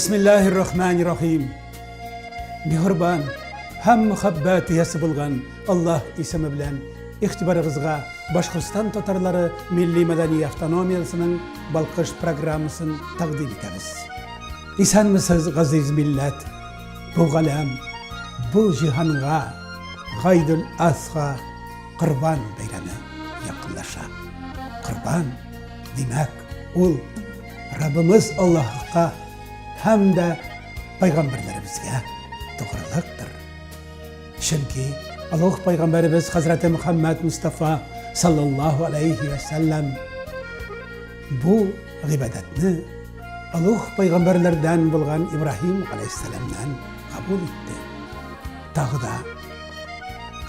Бисмиллаһир рахманир рахим. Миһербан һәм мөхәббәт иясе булган Аллаһ исеме белән игътибарыгызга Башкортстан татарлары милли-мәдәни автономиясенең Балкыш программасын тәкъдим итәбез. Исәнмесез, газиз милләт! Бу галәм, бу җиһанга Гайдул Азха Корбан бәйрәме якынлаша. Корбан, димәк, ул Раббымыз Аллаһка һәм дә пайгамбарларыбызга тугрылыктыр. Чөнки Аллаһ пайгамбарыбыз Хәзрәте Мөхәммәд Мустафа саллаллаһу алейхи ва сәлләм бу гыйбадәтне Аллаһ пайгамбарлардан булган Ибраһим алейхиссәламнән кабул итте. Тагы да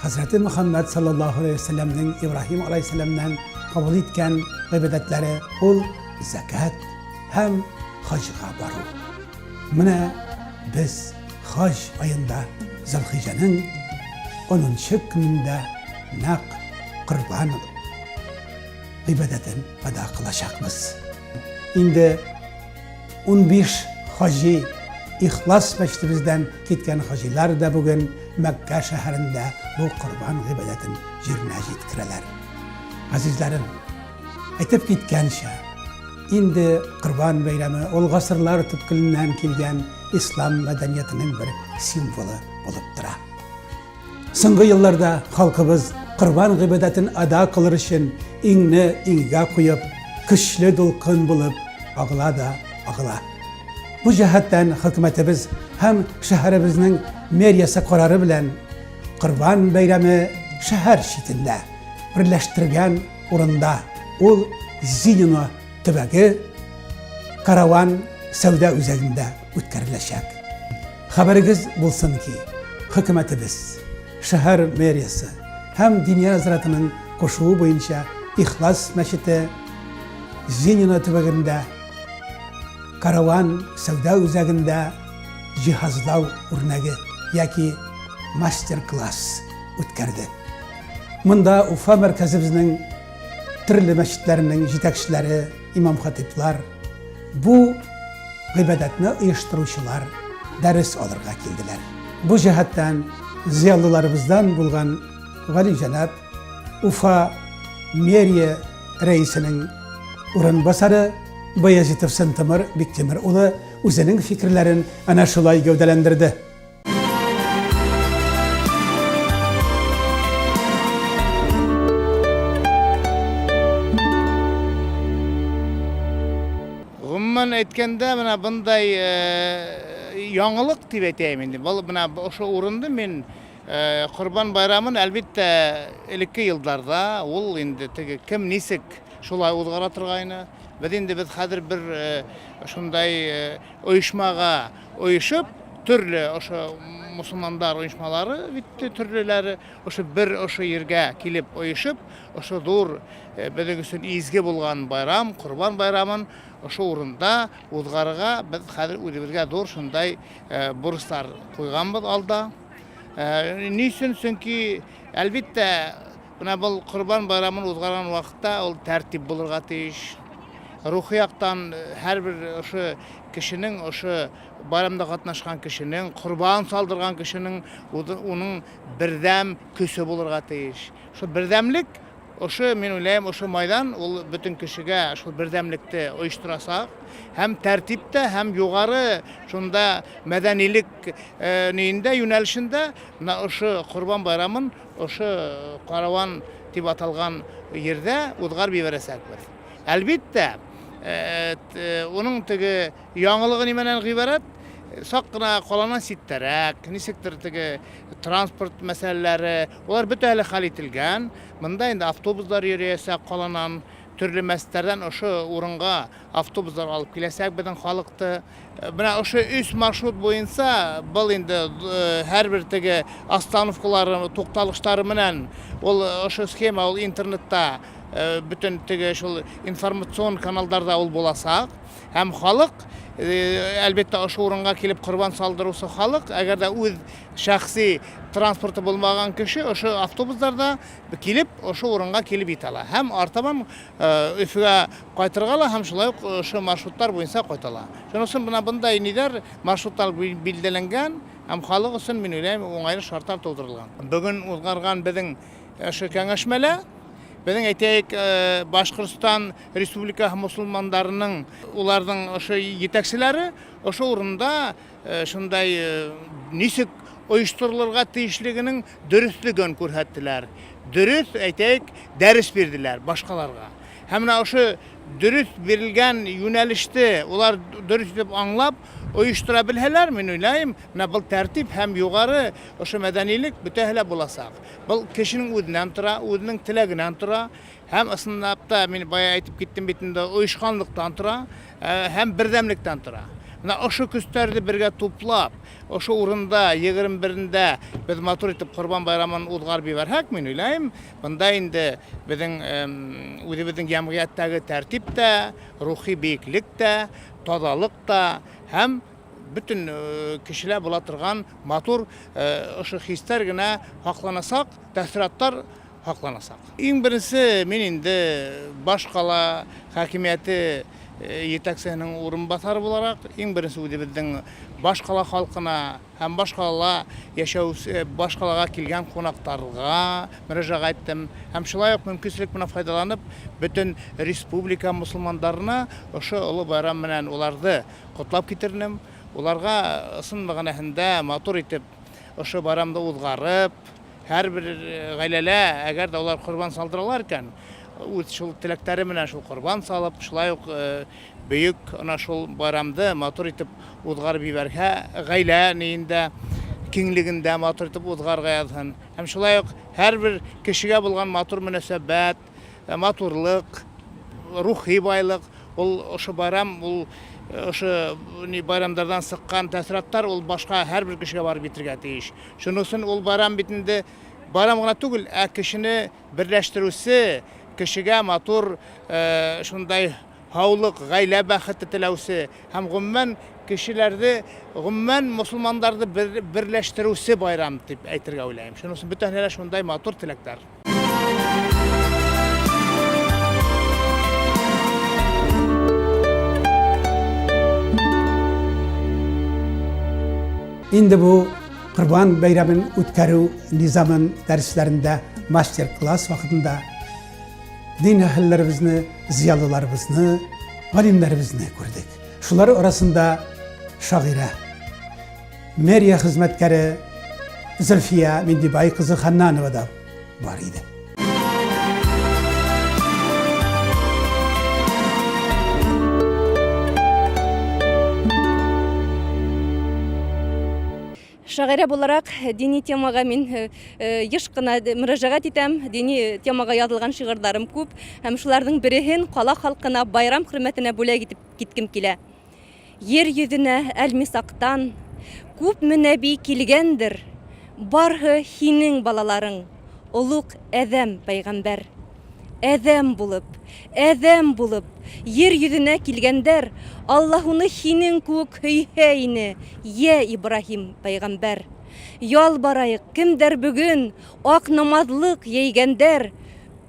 Хәзрәте Мөхәммәд саллаллаһу алейхи ва сәлләмнең Ибраһим алейхиссәламнән кабул иткән гыйбадәтләре ул зәкят һәм хаҗга бару. Менә без хаҗ аенда Зөлхиҗәнең 10 көнендә нәкъ корбан гыйбадәтен ада кылачакбыз. Инде 15 хаҗи Ихлас мәчетебездән киткән хаҗилар да бүген Мәккә шәһәрендә бу корбан гыйбадәтен җиренә җиткерәләр. Газизләрем, әйтеп киткәнчә, инде Корбан бәйрәме ул гасырлар төпкеленнән килгән ислам мәдәниятенең бер символы булып тора. Соңгы елларда халкыбыз корбан гыйбадәтен ада кылыр өчен иңне иңгә куеп, көчле дулкын булып агыла да агыла. Бу җәһәттән хөкүмәтебез һәм шәһәребезнең мэриясе карары белән Корбан бәйрәме шәһәр читендә, берләштергән урында, ул Зинино төбәге Караван сәүдә үзәгендә үткәреләчәк. Хәбәрегез булсын ки, хөкүмәтебез, шәһәр мэриясе һәм Диния нәзаратының кушуы буенча Ихлас мәчете Зинино төбәгендә Караван сәүдә үзәгендә җиһазлау үрнәге яки мастер-класс үткәрде. Монда Уфа мәркәзебезнең төрле мәчетләренең җитәкчеләре, имам-хатиплар, бу гыйбадәтне оештыручылар дәрес алырга килделәр. Бу җәһәттән зыялыларыбыздан булган галиҗәнап Уфа мэрия рәисенең урынбасары Баязитов Сентымыр Биктимер улы үзенең фикерләрен әнә шулай гәүдәләндерде. Гомумән әйткәндә, менә бындай яңалык дип әйтәем инде. Был менә ошо урынды мин Корбан байрамын, әлбиттә, элекке елларда ул инде теге кем нисек шулай узгара торгайны. Без инде без хәзер бер шундай оешмага оешып, төрле ошо мусульмандар оешмалары бит төрлеләре ошо бер ошо җиргә килеп оешып, ошо зур безнең өчен изге булган байрам, Корбан байрамын ошо урында узгарырга без хәзер үзебезгә зур шундай бурычлар куйганбыз алда. Ни өчен? Чөнки, әлбиттә, менә был Корбан байрамын узгарган вакытта ул тәртип булырга тиеш. Рухи яктан һәрбер ошо кешенең, ошо байрамда катнашкан кешенең, корбан салдырган кешенең уның бердәм көче булырга тиеш. Шул бердәмлек ошо, мин уйлыйм, ошо майдан ул бөтен кешегә шул бердәмлекте оештырасак һәм тәртиптә һәм югары шунда мәдәнилек ниендә юнәлешендә менә ошо Корбан байрамын ошо Караван дип аталган җирдә узгарып җибәрәчәкбез. Әлбиттә, уның теге яңалыгы нимәдән гыйбарәт? Сак кына каланан читтәрәк, ничектер теге транспорт мәсьәләләре, улар бөтә әле хәл ителгән. Монда инде автобуслар йөриячәк каланан, төрле мәчетләрдән ошо урынга автобуслар алып киләчәк безнең халыкты. Менә ошо өч маршрут буенча был инде һәрбер теге остановкалары, тукталышлары менән ул ошо схема ул интернетта бөтен теге шул информацион каналдарда ул булачак. Һәм халык Әлбәттә, ошо урынга килеп корбан салдыручы халык, әгәр дә үз шәхси транспорты булмаган кеше ошо автобусларда килеп, ошо урынга килеп җитә ала. Һәм артабан Өфегә кайтырга ала һәм шулай ук ошо маршрутлар буенча кайта ала. Шуның өчен менә бындай ниләр, маршрутлар билгеләнгән һәм халык өчен, мин уйлыйм, уңайлы шартлар тудырылган. Бүген узгарган безнең ошо кәңәшмәлә безнең, әйтәйек, Башкортстан Республикаһы мосылмандарының, уларның ошо җитәкчеләре ошо урында шундай ничек оештырылырга тиешлегенең дөреслеген күрһәттеләр. Дөрес, әйтәйек, дәрес бирделәр башкаларга. Һәм менә ошо дөрес бирелгән юнәлеште улар дөрес итеп аңлап оештыра белһәләр, мин уйлайм, менә был тәртип һәм югары ошо мәдәнилек бөтәһе лә буласак. Был кешенең үзеннән тора, үзенең теләгеннән тора. Һәм ысынлап та, мин бая әйтеп киттем бит инде, оешканлыктан тора һәм бердәмлектән тора. Менә ошо көчләрне бергә туплап, ошо урында 21-ндә без матур итеп Корбан байрамын узгарып җибәрһәк, мин уйлыйм, монда инде безнең үзебезнең җәмгыятьтәге тәртип тә, рухи биеклек тә, тазалык та һәм бөтен кешеләр була торган матур ошо хисләр генә һакланасак, тәэссоратлар һакланасак. Иң беренче мин инде башкала хакимияте җитәкчесенең урынбасары буларак, иң беренче үзебезнең башкала халкына һәм башкалала яшәүче, башкалага килгән кунакларга мөрәҗәгать иттем. Һәм шулай ук мөмкинчелек белән файдаланып, бөтен республика мосылмандарына ошо олы байрам белән уларды котлап китердем. Уларга ысын мәгънәһендә матур итеп ошо байрамны узгарып, Һәрбер гаиләлә, әгәр дә алар корбан салдыралар икән, үз шул теләкләре белән шул корбан салып, шулай ук бөек ана шул байрамды матур итеп узгарып җибәргә, гаилә ниендә, киңлегендә матур итеп узгарга язсын. Һәм шулай ук һәрбер кешегә булган матур мөнәсәбәт, матурлык, рухи байлык, ул ошо байрам, ул ошо ни байрамдардан сыккан тәэссоратлар ул башка һәрбер кешегә барып җитергә тиеш. Шуның өчен ул байрам бит инде байрам гына түгел, ә кешене берләштерүче, кешегә матур шундай һаулык, гаилә бәхете теләүче һәм гомумән кешеләрне, гомумән мосылманнарны берләштерүче байрам дип әйтергә уйлыйм. Шуның өчен бөтенесенә дә шундай матур теләкләр. Инде бу Корбан бәйрәмен үткәрү низамын дәресләрендә мастер-класс вакытында дин әһелләребезне, зыялыларыбызны, галимнәребезне күрдек. Шулар арасында шагыйрә, мэрия хезмәткәре Зөлфия Миндибай кызы Ханнанова да бар иде. Шагыйрә буларак дини темага мин э, э, еш кына мөрәҗәгать итәм. Дини темага язылган шигырьләрем күп һәм шуларның береһен кала халкына байрам хөрмәтенә бүләк итеп киткем килә. Ер йөзенә әлмисактан күпме нәби килгәндер, барһы һинең балаларың, олуг Әдәм пәйгамбәр. Әдәм булып, Әдәм булып, ер йөзенә килгәндәр, Аллаһуны һинең куек һөйһә ине, йә Ибраһим пәйгамбәр. Ялбараек, кемдәр бөгөн ак намазлык йәйгәндәр,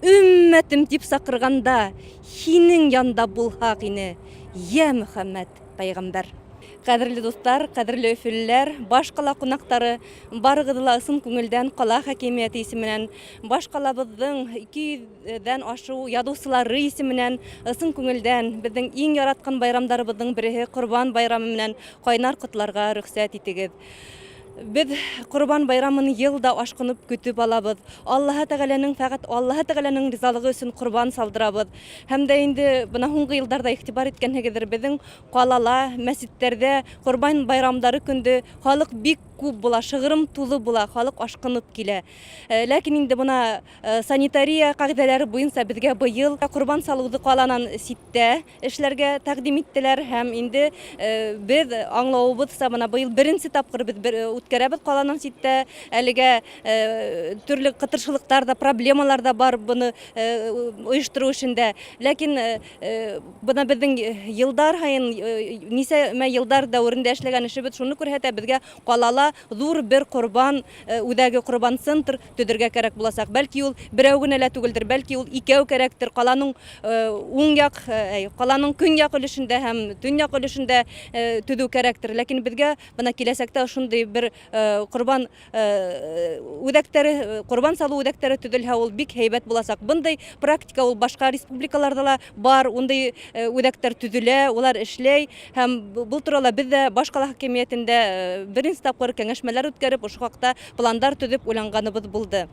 Өммәтем дип сакырганда, һинең янда булһак ине, Йә Мөхәммәд пәйгамбәр! Кадерле дуслар, кадерле өфелеләр, баш кала кунактары, барыгызны ла ысын күңелдән кала хакимияте исеменнән, баш калабызның 200 дән ашу язучылары исеменнән ысын күңелдән безнең иң яраткан байрамдарыбызның береһе Корбан байрамы белән кайнар котларга рөхсәт итегез. Без Корбан байрамын ел да ашкынып көтеп алабыз. Аллаһы Тәгаләнең фәкать Аллаһы Тәгаләнең ризалыгы өчен корбан салдырабыз. Һәм дә инде бына һуңгы елларда игътибар иткәнһегездер, безнең калала, мәчетләрдә Корбан байрамнары көндө халык бик күп була, шыгрым тулы була, халык ашкынып килә. Ләкин инде мына санитария кагыйдәләре буенча безгә быел корбан салуды каланан читтә эшләргә тәкъдим иттеләр һәм инде без аңлавыбызча мына быел беренче тапкыр без үткәрәбез каланан читтә. Әлегә төрле кытыршылыклар да, проблемалар да бар моны оештыру эшендә. Ләкин бына безнең елдар һаен, ничәмә елдар дәверендә эшләгән эшебез шуны күрһәтә, безгә калала зур бер корбан үзәге, корбан центр төзергә кәрәк булачак. Бәлки ул берәү генә лә түгелдер, бәлки ул икәү кәрәктер. Каланың уң як, каланың көньяк өлешендә һәм төньяк өлешендә төзү кәрәктер. Ләкин безгә бына киләчәктә шундый бер корбан үзәктәре, корбан салу үзәктәре төзелһә, ул бик һәйбәт булачак. Мондый практика ул башка республикаларда ла бар, ундый үзәктәр төзелә, улар эшләй. Һәм бу турала без дә башкала хакимиятендә беренче тапкыр киңәшмәләр үткәреп, ошо хакта пландар төзеп уйланганыбыз булды.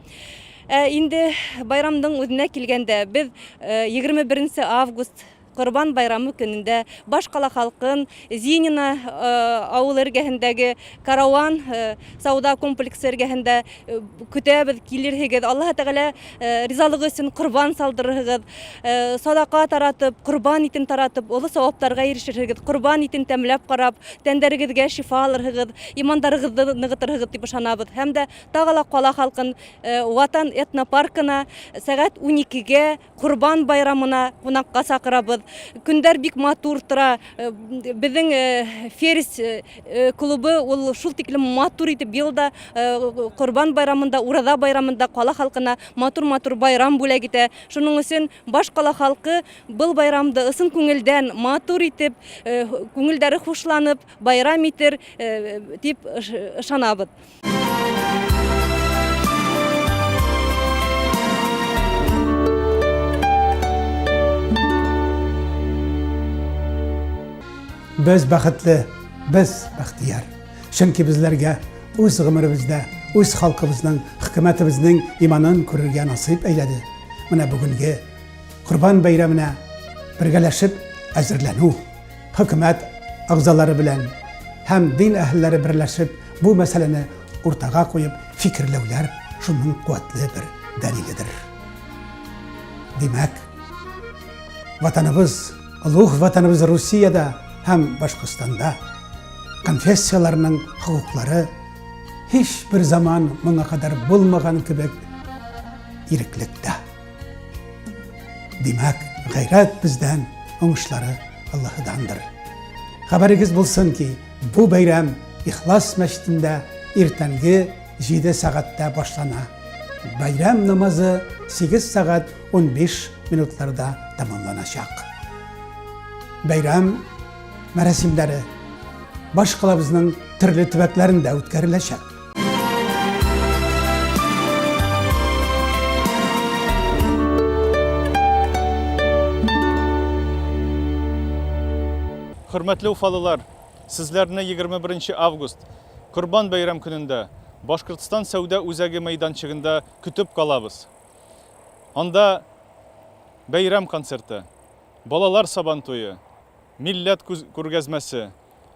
Ә инде байрамның үзенә килгәндә, без 21 август Корбан байрамы көнендә башкала халкын Зинина авыл эргәһендәге Караван сауда комплексы эргәһендә көтәбез, килерһегез. Аллаһ Тәгалә ризалыгы өчен корбан салдырырһыгыз, садака таратып, корбан итен таратып, олы савапларга ирешерһегез, корбан итен тәмләп карап, тәндәрегезгә шифа алырһыгыз, имандарыгызны ныгытырһыгыз дип ышанабыз. Һәм дә тагы ла кала халкын Ватан этнопаркына сәгать 12-гә Корбан байрамына кунакка чакырабыз. Көндәр бик матур тора. Безнең Ферзь клубы ул шул тиклем матур итеп ел да Корбан байрамында, Ураза байрамында кала халкына матур-матур байрам бүләк итә. Шуның өчен баш кала халкы был байрамды ысын күңелдән матур итеп, күңелдәре хушланып байрам итер дип ышанабыз. Без бәхетле, без бәхтияр. Чөнки безләргә үз гомеребездә үз халкыбызның, хөкүмәтебезнең иманын күрергә насыйп әйләде. Менә бүгенге Корбан бәйрәменә бергәләшеп әзерләнү, хөкүмәт әгъзалары белән һәм дин әһелләре берләшеп бу мәсьәләне уртага куеп фикерләүләр шуның куәтле бер дәлиледер. Димәк, ватаныбыз, олуг ватаныбыз Русиядә һәм Башкортстанда конфессияләрнең хокуклары һич бер заман моңа кадәр булмаган кебек иреклектә. Димәк, гайрәт бездән, уңышлары Аллаһыдандыр. Хәбәрегез булсын ки, бу бәйрәм Ихлас мәчетендә иртәнге 7 сәгатьтә башлана. Бәйрәм намазы 8 сәгать 15 минутларда тәмамланачак. Бәйрәм мәрасимнәре башкалабызның төрле төбәкләрендә үткәреләчәк. Хөрмәтле уфалылар, сезләрне 21 август, Корбан бәйрәм көнендә Башкортстан сәүдә үзәге мәйданчыгында көтеп калабыз. Анда бәйрәм концерты, балалар сабантуе, милләт күргәзмәсе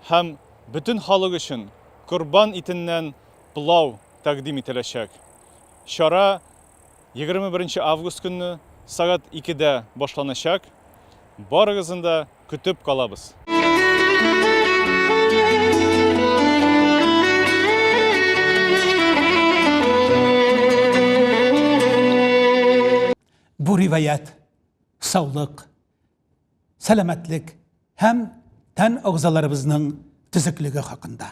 һәм бөтен халык өчен корбан итеннән пылау тәкъдим ителәчәк. Чара 21 август көнне сәгать 2-дә башланачак. Барыгызны да көтеп калабыз. Бу риваять саулык, сәламәтлек һәм тән әгъзаларыбызның төзеклеге хакында.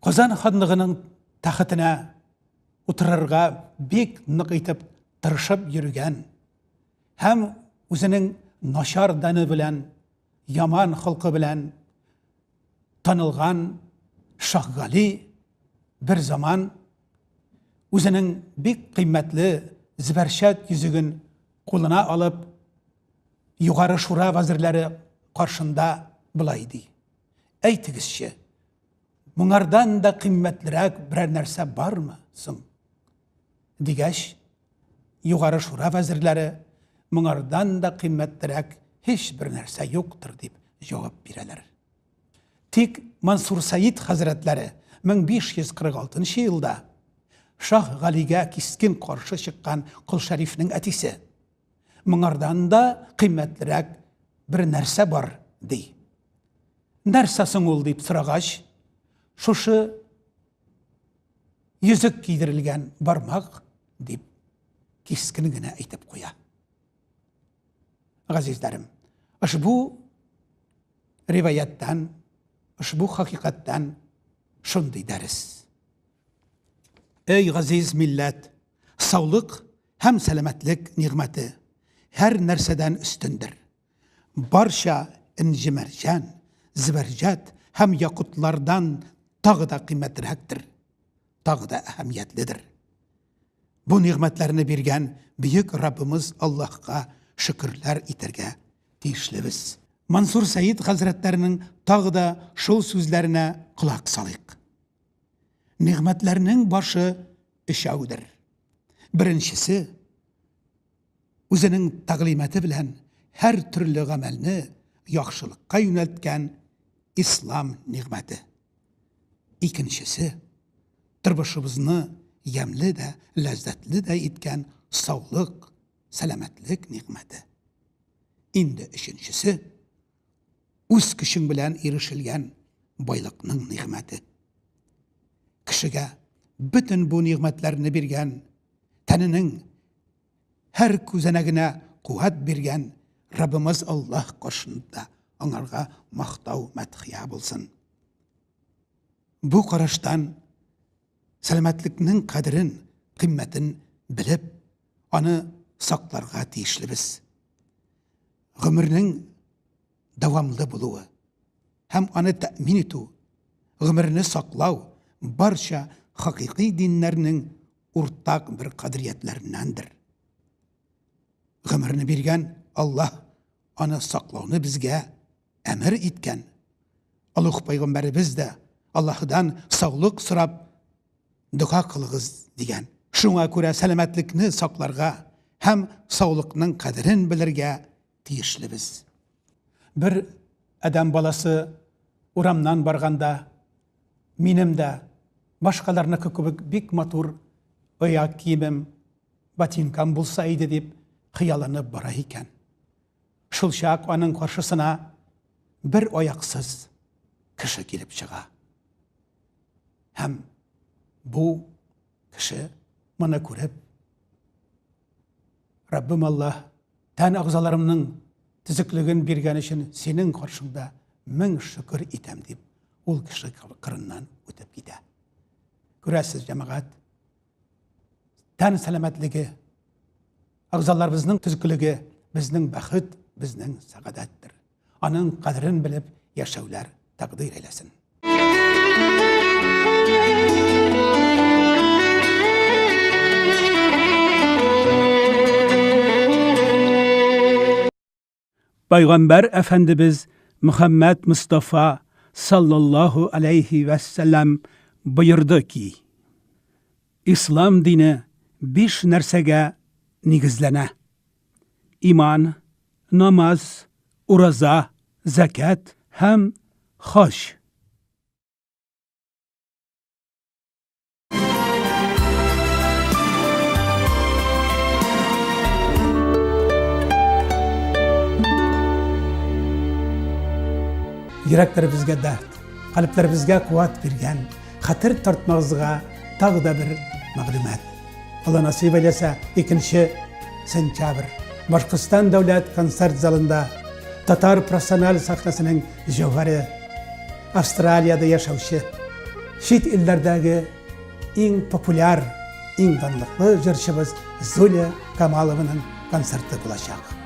Казан ханлыгының тәхетенә утырырга бик нык итеп тырышып йөргән һәм үзенең начар даны белән, яман холкы белән танылган Шаһгали бер заман үзенең бик кыйммәтле зөбәрчәт йөзеген кулына алып, Югары шура вәзирләре каршында болай ди: Әйтегезче, моңардан да кыйммәтлерәк берәр нәрсә бармы соң? Дигәч, Югары шура вәзирләре моңардан да кыйммәтлерәк һичбер нәрсә юктыр дип җавап бирәләр. Тик Мансур Сәид хәзрәтләре 1546 нчы елда Шаһ Галигә кискен каршы чыккан Кол Шәрифнең әтисе, Моңардан да кыйммәтлерәк бер нәрсә бар, ди. Нәрсә соң ул дип сорагач, шушы йөзек кидерелгән бармак дип кискен генә әйтеп куя. Газизләрем, ошбу риваяттан, ошбу хакыйкатьтән шундый дәрес. Эй, газиз милләт, саулык һәм сәламәтлек нигъмәте һәр нәрсәдән өстендер. Барча энҗе-мәрҗән, зөбәрҗәт һәм якутлардан тагы да кыйммәтрәктер, тагы да әһәмиятледер. Бу нигъмәтләрне биргән бөек Раббымыз Аллаһка шөкерләр итәргә тиешлебез. Мансур Сәид хәзрәтләренең тагы да шул сүзләренә колак салыйк. Нигъмәтләрнең башы өчәүдер. Беренчесе, үзенең тәгълиматы белән һәр төрле гамәлне яхшылыкка юнәлткән ислам нигъмәте. Икенчесе, тормышыбызны ямьле дә, ләззәтле дә иткән саулык, сәламәтлек нигъмәте. Инде өченчесе, үз көчең белән ирешелгән байлыкның нигъмәте. Кешегә бөтен бу нигъмәтләрне биргән, тәненең һәр күзәнәгенә куәт биргән Раббымыз Аллаһ каршында аңарга мактау мәдхия булсын. Бу караштан сәламәтлекнең кадерен, кыйммәтен белеп, аны сакларга тиешлебез. Гомернең дәвамлы булуы һәм аны тәэмин итү, гомерне саклау барча хакыйкый диннәрнең уртак бер кадриятләреннәндер. Гомерне биргән Аллаһ аны саклауны безгә әмер иткән. Олуг пайгамбәребез дә Аллаһыдан саулык сорап дога кылыгыз дигән. Шуңа күрә сәламәтлекне сакларга һәм саулыкның кадерен белергә тиешлебез. Бер адәм баласы урамнан барганда минем дә башкаларныкы кебек бик матур аяк киемем, ботинкам булса иде дип хыялланып бара икән. Шулчак аның каршысына бер аяксыз кеше килеп чыга. Һәм бу кеше моны күреп, Раббым Аллаһ, тән әгъзаларымның төзеклеген биргән өчен синең каршыңда мең шөкер итәм дип, ул кеше кырыннан үтеп китә. Күрәсез, җәмәгать, тән сәламәтлеге, әгъзаларыбызның төзеклеге безнең бәхет, безнең сәгадәттер. Аның кадерен белеп яшәүләр тәкъдир әйләсен. Пайгамбәр әфәндебез Мөхәммәд Мостафа саллаллаһу алейһи вәссәлам боерды ки, Ислам дине биш нәрсәгә нигезләнә, иман, намаз, ураза, зәкят һәм хаҗ. Йөрәкләребезгә дәрт, калебләребезгә куәт биргән хәтер тартмагызга тагы да бер мәгълүмат. Алла насыйп әйләсә, 2 сентябрь Башкортстан дәүләт концерт залында татар профессиональ сәхнәсенең җәүһәре Австралиядә яшәүче чит илләрдәге иң популяр, иң данлыклы җырчыбыз Зуля Камалованың концерты булачак.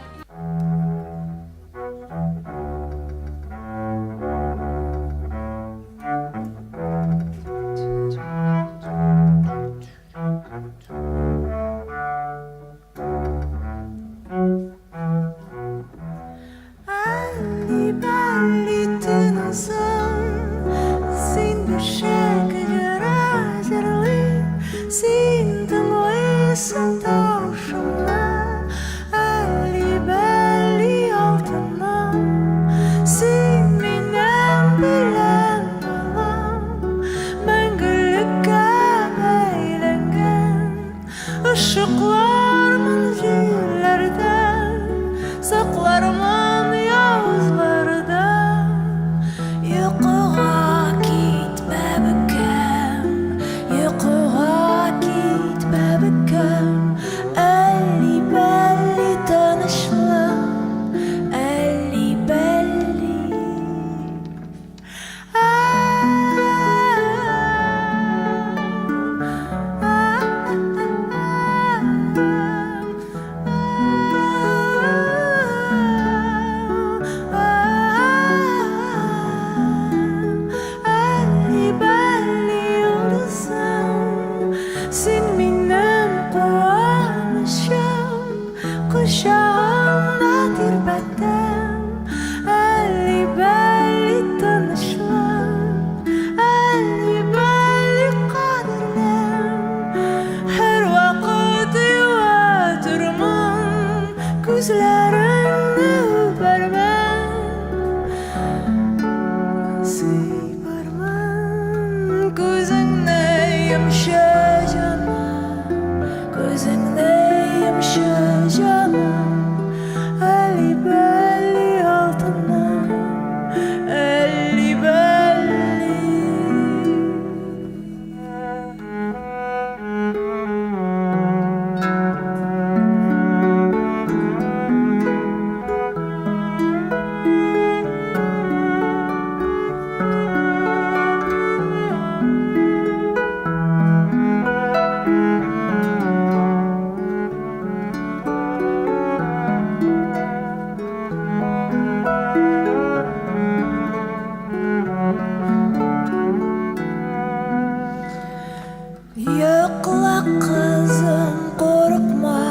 кызым, курыкма,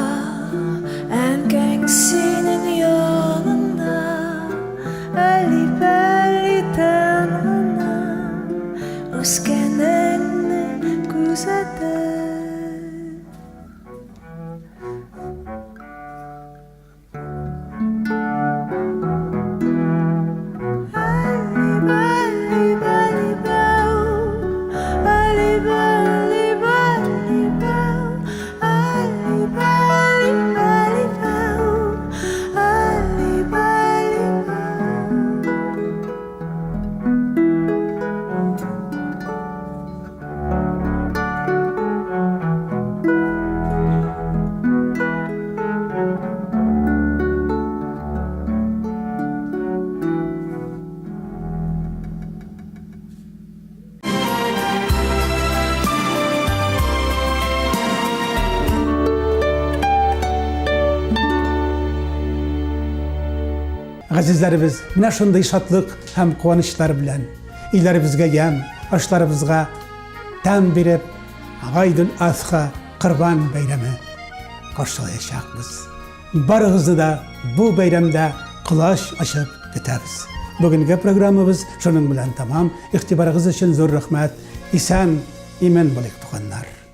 әнкәң синең яныңда. Әлли-бәлли тын гына үскәнеңне күзәтеп. Газизләребез, менә шундый шатлык һәм куанычлар белән өйләребезгә ямь, ашларыбызга тәм биреп, Гайдул Азха Корбан бәйрәме каршылаячакбыз. Барыгызны да бу бәйрәмдә колач ачып көтәбез. Бүгенге программабыз шуның белән тәмам. Игътибарыгыз өчен зур рәхмәт. Исән, имин булыйк, туганнар.